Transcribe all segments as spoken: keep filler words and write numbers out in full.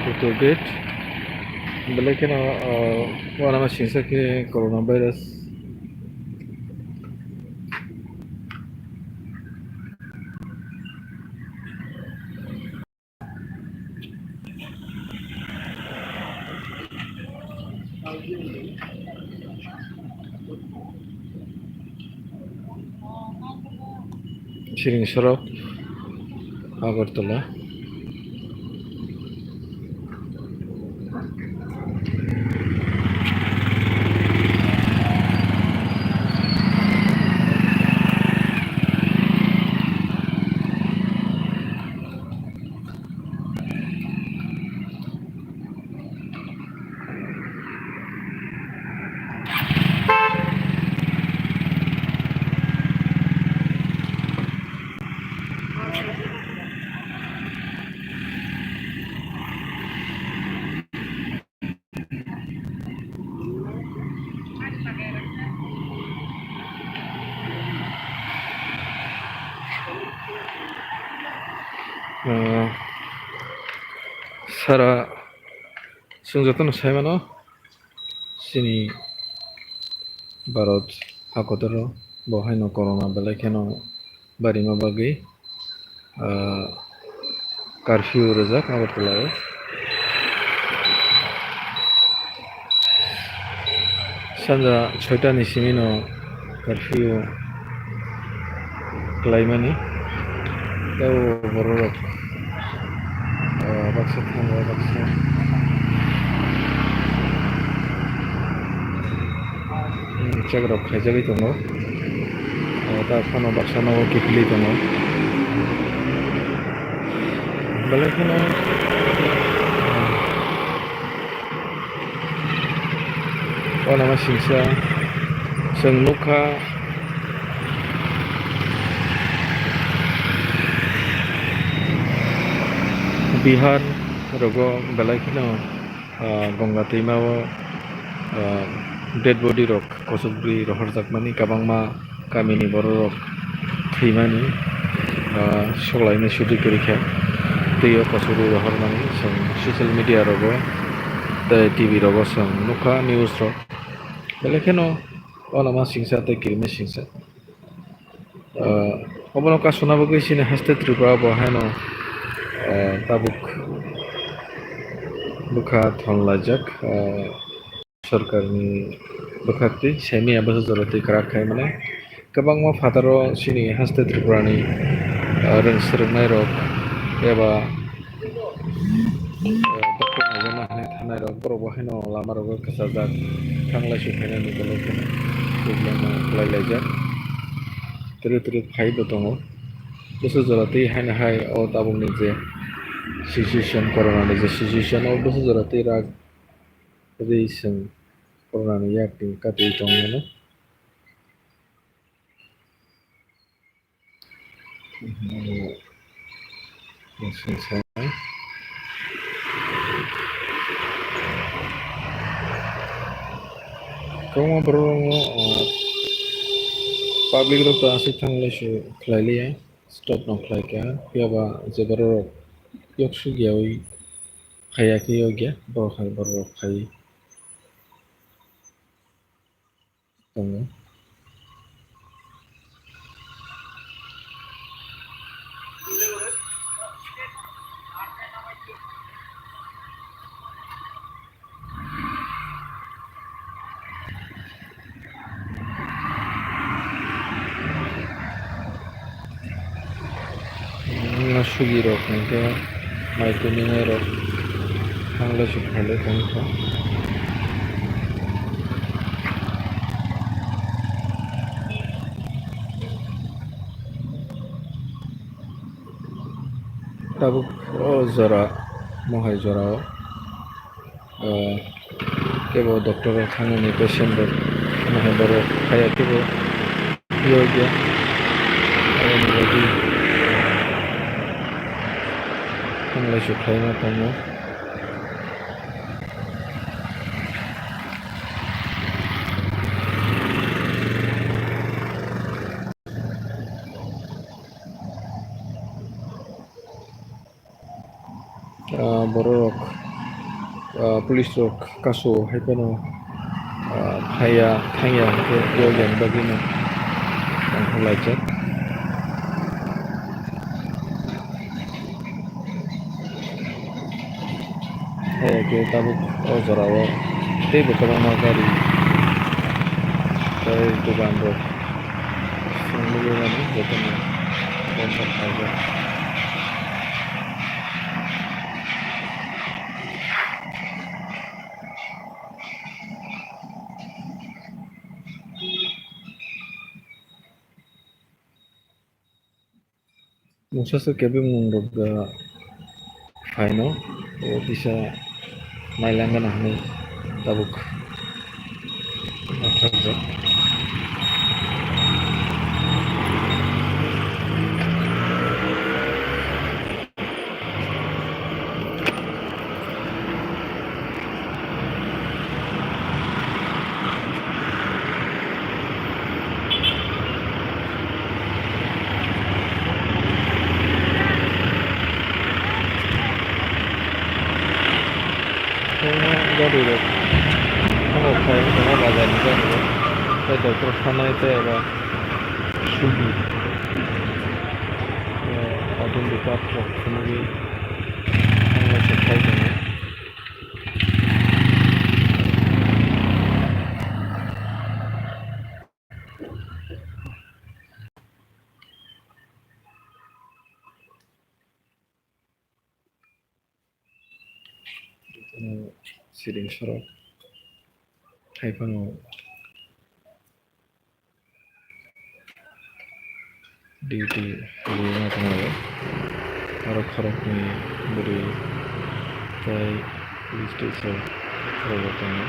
Toll gate, belai kheno, ah, uanama singsa khe corona virus. Siring sorok, Agartala. Ah, sara chwng jotono sai mano, chini Bharat hakotor o bo haino corona belai kheno barima bagwi, ah, curfew rwjak Agartala o. Sanja soita ni simi no curfew khlaimani. Tei o borok rok, ah, baksa thango, baksa, hmm, check rok khaijagwi tongo. Ah, ta phano baksa nogo kiphilwi tongo. Belai kheno, ah, uanama singsa chwng nukha, Bihar rogo belai kheno, ah, Ganga twima o, ah, dead body rok kochokbrwi rohorjakmani, kwbangma kamini bororok thwimani, ah, soklaimani sudu kwrwi kha. Twi o kochokbrwi rohormani chwng social media rogo tei T V rogo chwng nukha news rok. Belai kheno uanama singsa tei kirima singsa. Ah, obono kasuna bagwi chini haste Tripura bo haino, ah, tabuk bwkha thon laijak, ah, sorkarni bwkhaktwi semi abo se jora twi kwrak khai mano. Kwbangma phataro chini haste Tripurani, ah, rwng swrwngnairok eba, ah, doctor naijakna hinwi thangnai rok, borok bo haino lama rogo kwchajak, thanglai su phainani ulo kheno problem khlai laijak. Twrwk twrwk phai bo tongo. Bwswk jora twi haino hai o tabukni je situation, corona ni je situation, o bwswk jora twi rak rwi chwng corona ni yak twi katwi tong mano. Kwbangma borok rok no, ah, public rok to aswk thanglai se khlai liya, stop no khlai kha, phiya ba je borok rok yok suk yaui phaiya khe yok ya, borok hai borok rok phai. Tongo. Wngna sugi rok hwnkhe mai twi nwngnai rok thanglai se phailai tongkha. Tabuk o jora, mohai jorao. Ah, kebo doctor o thangmani patient rok, mane borok phaiya kebo phiyokya. Aboni bagwi thanglai se khlaima tongo. Ah, borok rok ah, police rok kasu hai phano, ah, thaya, thangya hwnkhe bo yang bagwino tongthok laijak. Hai khe tabuk o jorao teibo kwbangma gari tei dogan rok chwng nugwi mano, jotono bondhok khaijak. Mungsa se kebeng mung rok, ah, phaino, o kisa nailangana hinwi tabuk. Kwbangma gari rok omo phai wngkha bazar ni gari rok tei doctor thanai tei oro sugi, eh, identity card rok phunugwi thanglaisai phai tongo. Siring sorok hai phano duty rwna tongo. Aro khoroknwi bwrwi tei police station khorokbo tongo.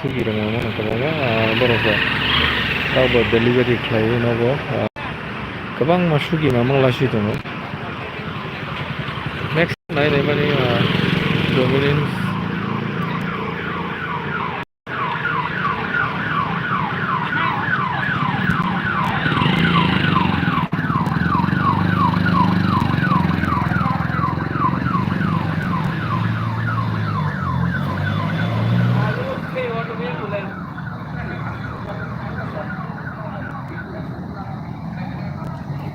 Sugi rwma mano kwbangma, ah, borok rok tabuk delivery khlaiwi nobo, ah, kwbangma sugi mamang laiswi tongo. Next nai nai mani, ah, Domino's.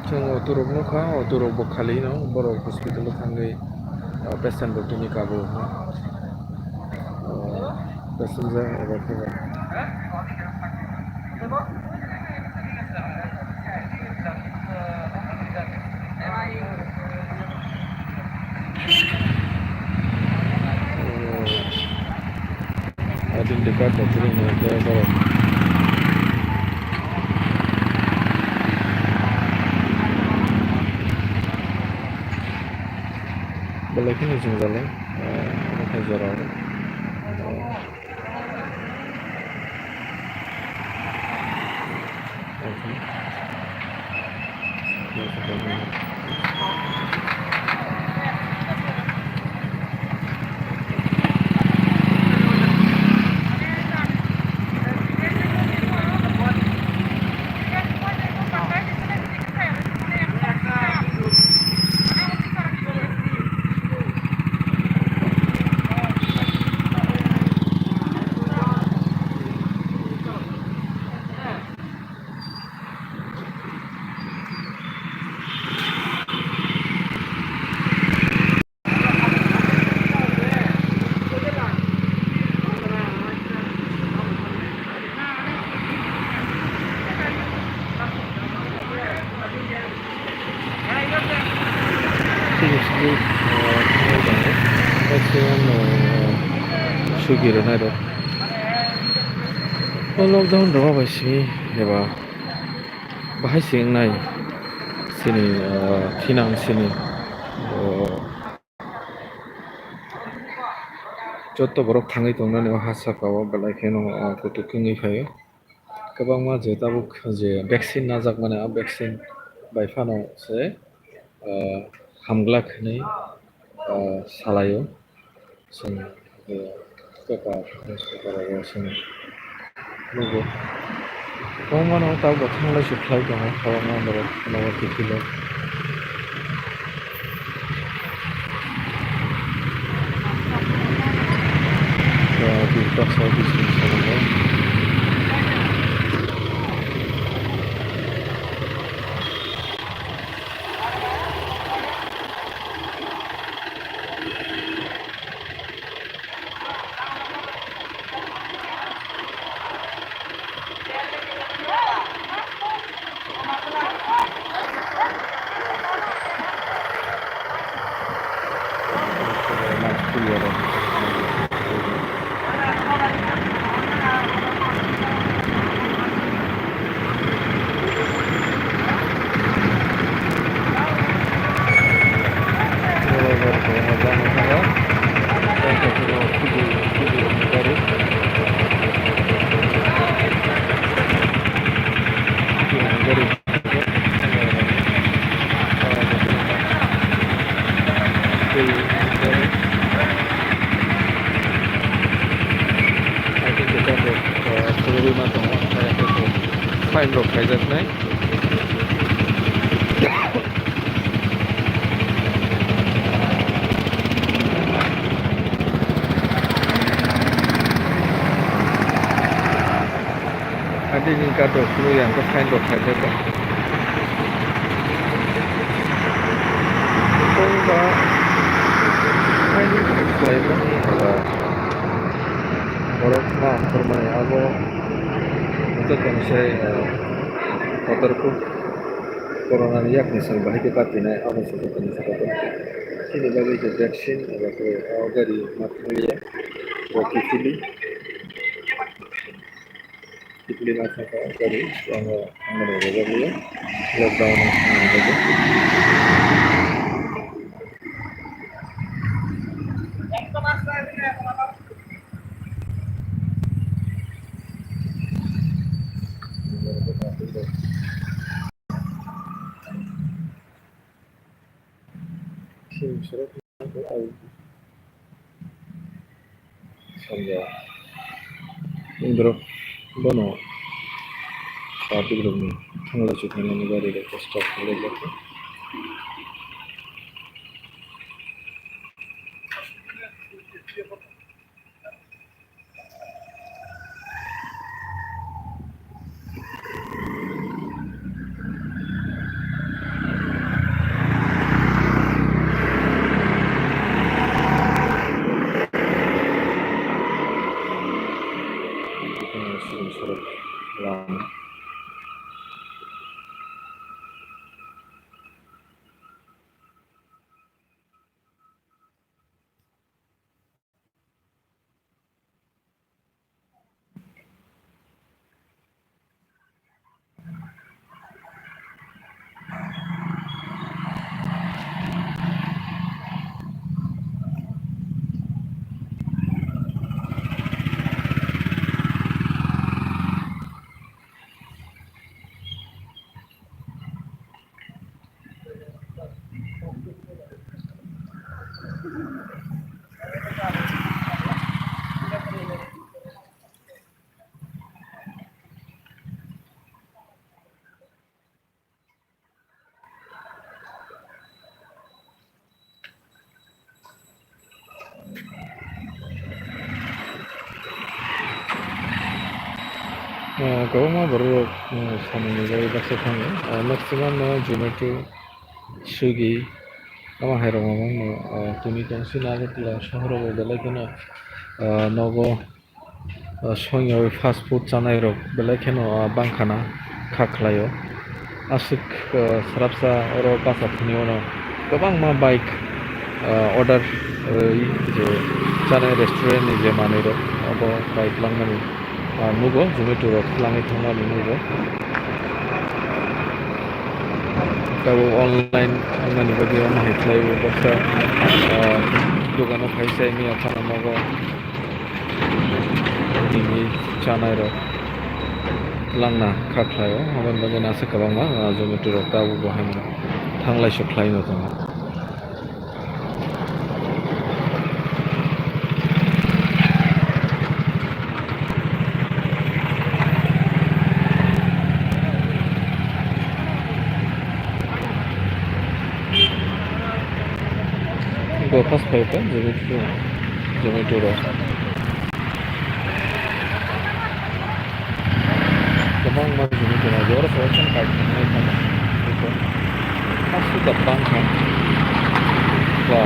Chwng auto rok nukha, auto rok bo khali no, borok hospital o thangwi, ah, patient rok tini kabo. Passenger eba khe ba. Identity card rok kwrwngni hwnkhe borok belai kheno jwngjal o, ah, omo khe jora o. Tini simi, ah, thangwi tongo. Maximum, ah, sugi rwnai rok. O lockdown rwma bai simi eba bahai se wngnai chini, ah, thinang chini, ah, joto borok thangwi tongnani o ha saka o belai kheno, ah, kutuk wngwi phaio. Kwbangma je tabuk je vaccine najakmani, a vaccine bai phano se ah, hamglak hinwi, ah, salaio. Chwng, eh, paper, newspaper o chwng nugo. Kwbangma no tabuk thanglai se khlai tongo, kwbangma borok nogo kiphilwi. Eh, bini baksa bising sanango. Fine rok khaijaknai. Adi ni kato khlwi ang khe fine rok khaijak kha. Tongba fine khlaimani hala borok ma phormani abo joto ni sai, eh, kotorkuk corona ni yakni sal bahai khe patinai abo se joto ni sakao. Chini bagwi khe vaccine abo khe o gari ma thanglia bo kiphilwi. Kiphilwi ma thangkha gari, amo thangmani rwjak liya, lockdown ni bagwi. Sanja borok bono traffic rokni thangla chuknani gari rok stop khlai jak kha. Ah, kwbangma borok rok, ah, samung ni bagwi baksa thango. Ah, maximum no Zomato, Swiggy, omo hai rok mamang no, ah, tumi tong sini Agartala sohor o belai kheno, ah, nogo, ah, songya fast food chanai rok belai kheno, ah, bangkha na kha khlai o. Aswk, ah, srapsa oro basa thani o no kwbangma bike, ah, order rwi je chanai restaurant ni je manwi rok abo bai twlangmani, ah, nugo, Zomato rok twlangwi thangmani nugo. Tabuk online wngmani bagwi omo hai khlai o baksa, ah, dogano phai sai mia phano nogo. Nini chanai rok langna kha khlai o, aboni bagwi no aswk kwbangma, ah, Zomato rok tabuk bo haino thanglai sok khlaino tongo. Bo first five ta Zomato, Zomato ro. Kwbangma Zomato ro oro selection card tongo. Aswk da bangkha. Ba.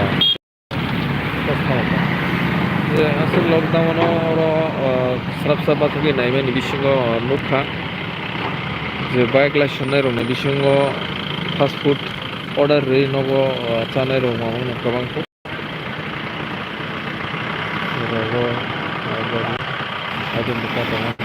Aswk lockdown o oro, uh, srapsa bathogwi naimani bisingo nukha je bike license rokni bisingo fast food order rwi nogo, uh, chanai rok mamung no kwbang kuk. Oro, uh, identity card rok.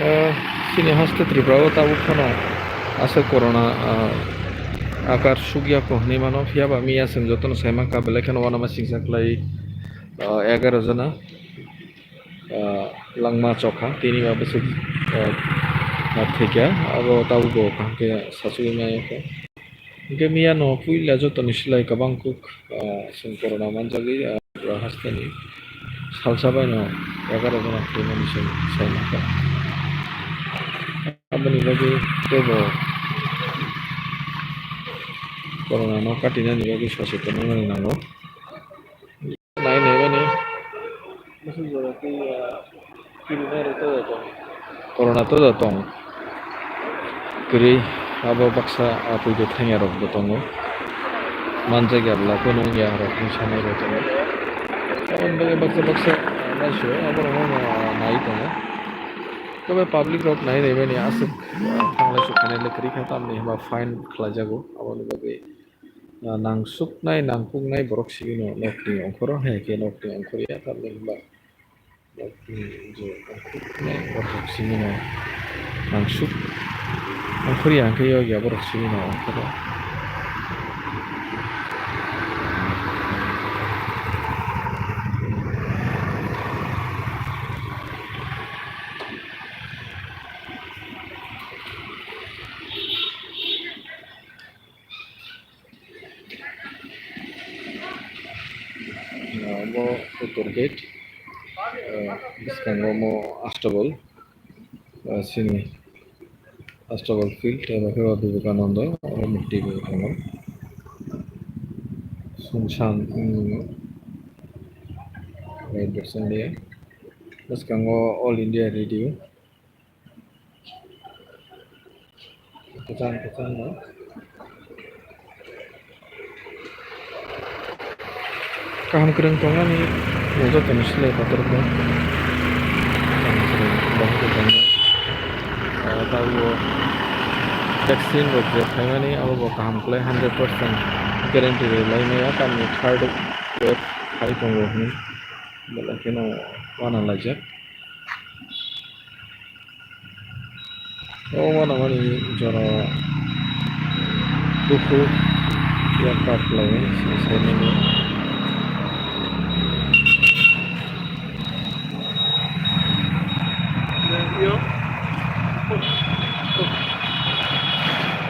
Eh, chini haste Tripura o tabuk phano aswk corona, ah, akar sukya kho hinwi mano, phiya ba miya chwng jotono sai mankha, belai kheno uanama singsa khlai, ah, egaroh jona, ah, langma chokha, tini ba bwswk, ah, thwikha, abo tabuk bo kaham khe sachugwi maya kho. Hingke miya no puila jotoni silai kwbang kuk, ah, chwng corona manjagwi, ah, Tripura hasteni salsa bai no egaroh jona thwimani chwng sai mankha. Aboni bagwi teibo corona no katinani bagwi sacheton wngmani nango. Nai nai mani. Corona to da tong. Kwrwi abo baksa apui de thangya rok bo tongo. Manjak ya bla ko nung ya rok ni sanai rok tongo. Aboni bagwi baksa baksa naisio abo rok no nai tongo. Tobe public rok nai nai mani aswk thanglai suk khainai le kwrwi kha tamni hwnba fine khlai jago aboni bagwi. Ah, nangsuknai, nangkuknai borok simi no nokni ongkhoro, hai khe nokni ongkhorya, tamni hwnba nokni je ongkhornai borok simi no nangsuk, ongkhorya hwnkhe yokya borok simi no ongkhoro. Obo uttor gate, ah, bwskango omo Astabal, ah, chini Astabal field, tei omo khe Vivekananda, oro murti bo tongo. Sumsan, mm, right direction dia. Bwskango All India Radio. Kwchang kwchang no. Kaham kwrwng tongnani joto ni slai kotor khe. Kaham kwrwng bahai khe tongo. Ah, tabuk vaccine rok je phaimani abo bo kaham kwlai hundred percent guarantee rwi lai maya tamni third wave phai tongo hwnwi belai kheno uanalaijak. O uanamani jora dukhu yakar khlaio, se saimanya.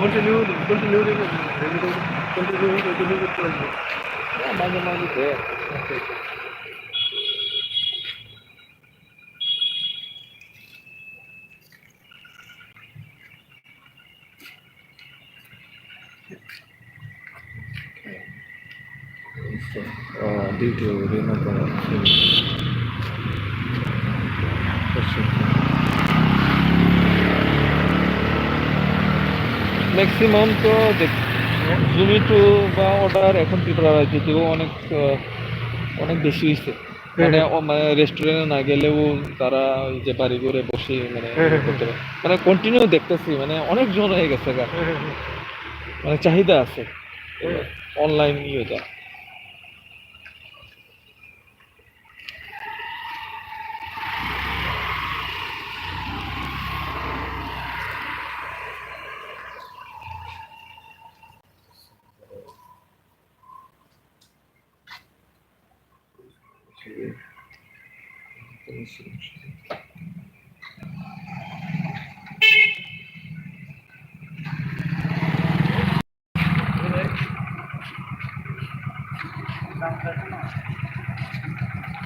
Continue, continue, continue, continue. Ah, due to remote control. Maximum to দেখ, Zomato বা order এখন ত্রিপুরা রাজ্যে তো অনেক, আহ, অনেক বেশি হয়েছে। মানে, ও, মানে, রেস্টুরেন্টে না গেলেও তারা ওই যে বাড়ি ঘরে বসে, মানে, হ্যাঁ, হ্যাঁ, করতে পারে। মানে, কন্টিনিউ দেখতেছি, মানে, অনেক জন হয়ে গেছে গা। হ্যাঁ, হ্যাঁ, হ্যাঁ। মানে, চাহিদা আছে। হ্যাঁ। অনলাইন ইয়েটা।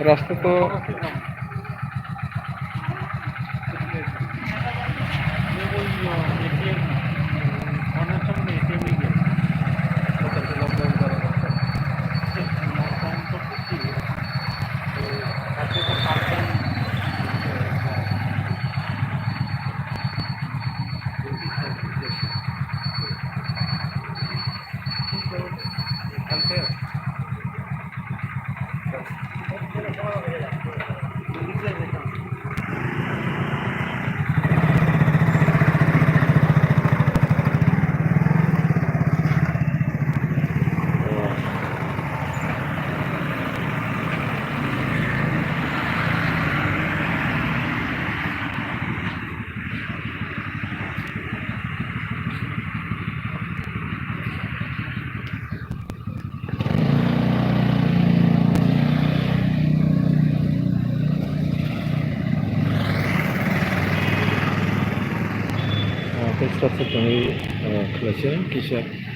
রাস্তা তো Ah, tei start se tongwi, ah, khlaisa kisa.